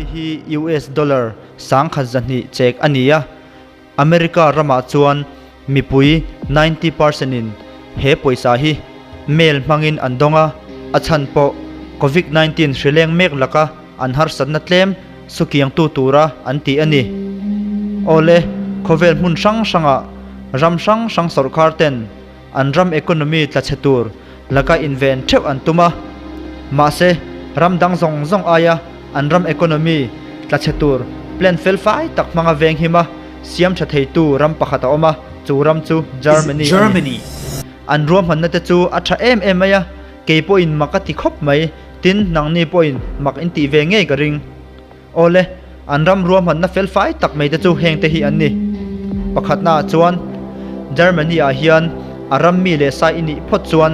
hi US dollar 1200 chek a ni a, America ramah chuan mipui 90% in he pawisa hi mail hmangin an dawng a, a chhan pawh Covid 19 hrileng mek laka an harsatna tlem sukiangtu tura an ti a ni. Awle, khawvel hmun hrang hrangah ram hrang hrang sawrkar ten an ram economy tla chhe tur laka inven theuh an tum a, mahse ram dang zawng zawng aia an ram economy tla chhe tur plan fel fai tak hmanga veng him a, siam tha theitu ram pakhat a awm a, chu ram chu Germany a ni. An ruahmanna te chu a tha em em mai a, kei pawhin mak a ti khawp mai, tin nangni pawhin mak in tih ve ngei ka ring. Awle, an ram ruahmanna fel fai tak mai te chu heng te hi an ni. Pakhatnaah chuan, Germany-ah hian a ram mi leh sai i nih phawt chuan,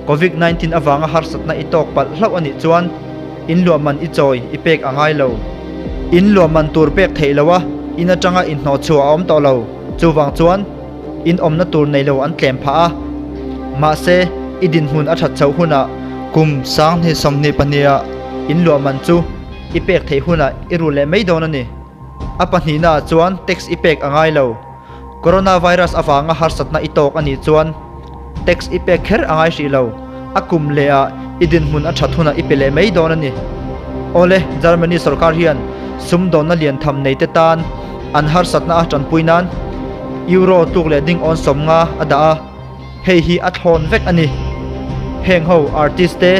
Covid 19 avanga harsatna i tawk palh hlauh a nih chuan, in luahman i chawi i pek a ngai lo. In luahman tur pek theih loh a, in atanga inhnawhchhuah a awm tawh lo. Chuvang chuan, in awmna tur nei lo an tlem phah a. Mahse, i dinhmun a that chhoh hunah kum 2022 ah in luahman chu, I pek theih hunah i rul leh mai dawn a ni. A pahnihnaah chuan tax i pek a ngai lo. Coronavirus avanga harsatna i tawk a nih chuan tax i pek kher a ngai hrih lo. A kum lehah i dinhmun a that hunah i pe leh mai dawn a ni. Awle, Germany sorkar hian sumdawnna lian tham nei te tan an harsatna a tanpui nan Euro tluk leh ding awn 50 a dah a. Hei hi a thlawn vek a ni. Heng ho artist te,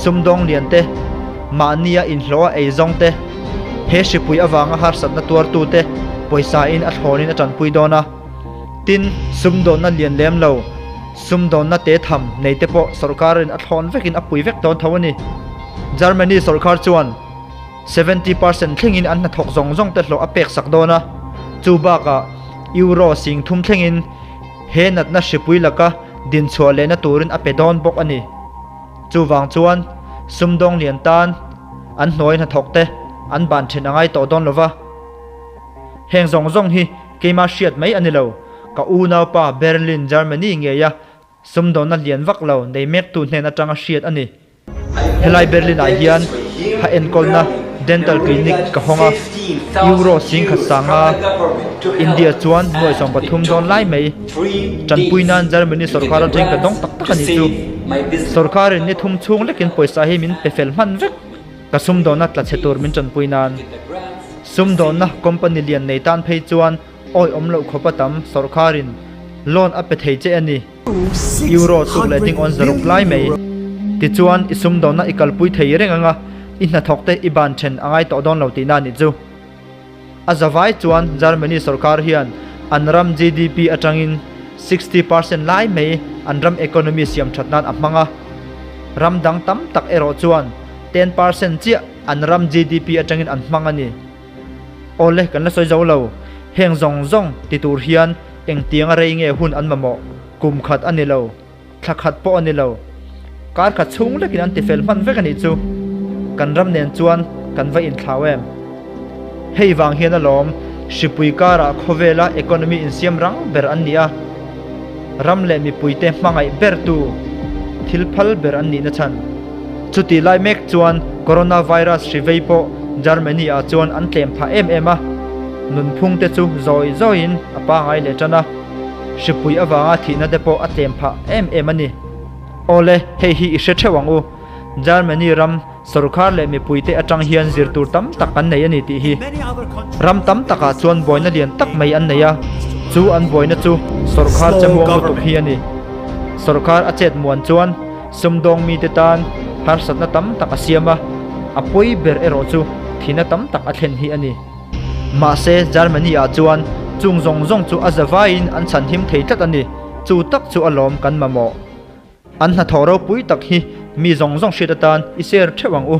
sumdawng lian te, mahnia inhlawh a ei zawng te, he hripui avanga harsatna tuartu te pawisa in a thlawnin a tanpui dawn a. Tin, sumdawnna lian lem lo, sumdawnna te tham nei te pawh sawrkarin a thlawn vekin a pui vek dawn tho a ni. Germany sawrkar chuan 70% thlengin an hnathawk zawng zawng te hlawh a pek sak dawn a, chu bakah Euro 3000 thlengin He natna hripui laka dinchhuah lehna turin a pe dawn bawk a ni. Chuvang chuan sumdawng lian tan an hnuai hnathawk te an ban then a ngai tawh dawn lova. Heng zawng zawng hi keima hriat mai a ni lo, ka unaupa Berlin, Germany ngeia sumdawnna lian vak lo nei mektu hnen atanga hriat a ni. Helai Berlin-ah hian ha enkawlna dental clinic ka hawng a, Euro 10,500 India chuan nuai 13 dawn lai mai. Tanpui nan Germany sorkar atangin ka dawng tak tak a nih chu. Sorkarin ni thum chhung lekin pawisa hi min pe fel hman vek. Ka sumdawnna tla chhe tur min tanpui nan. Sumdawnna company lian nei tan phei chuan awi awm loh khawp a tam sorkarin loan a pe thei che a ni. Euro tuk leh ding awn zaruk lai mai. Tichuan, i sumdawnna i kalpui thei reng anga i hnathawk te i ban then a ngai tawh dawn lo tihna a nih chu. A zavai chuan Germany sorkar hian an ram GDP atangin 60% lai mai an ram economy siam that nan a hmang a. Ram dang tam tak erawh chuan 10% chiah an ram GDP atangin an hmang a ni. Awle, kan la sawi zo lo. Heng zawng zawng ti tur hian engtianga rei nge hun an mamawh? Kum khat a ni lo, thla khat pawh a ni lo. Kar khat chhung lekin an tifel hman vek a nih chu. Kan ram nen chuan kan va inthlau em? Hei vang hian alawm hripui karah khawvela economy insiam rang ber an ni a, ram leh mipuite hmangaih bertu thil phal ber an nihna chhan. Chutih lai mek chuan coronavirus hri vei pawh Germany ah chuan an tlem phah em em a, nunphung te chu zawi zawiin a pangai leh tan a, hripui avanga thihna te pawh a tlem phah em em a ni. Awle, hei hi i hre theuh ang u, Germany ram sorkar leh mipuite atang hian zir tur tam tak an nei a ni tih hi. Ram tam takah chuan buaina lian tak mai an nei a, chu an buaina chu sorkar che muang lutuk hi a ni. Sorkar a chet muan chuan Sumdawng mite tan harsatna tam tak a siam a, a pawi ber erawh chu thihna tam tak a thlen hi a ni. Mahse, Germany-ah chuan chung zawng zawng chu a zavaiin an chhanhim thei tlat a ni. Chu tak chu a lawm kan mamawh. An hnathawh ropui tak hi mi zawng zawng hriat atan i share theuh ang u.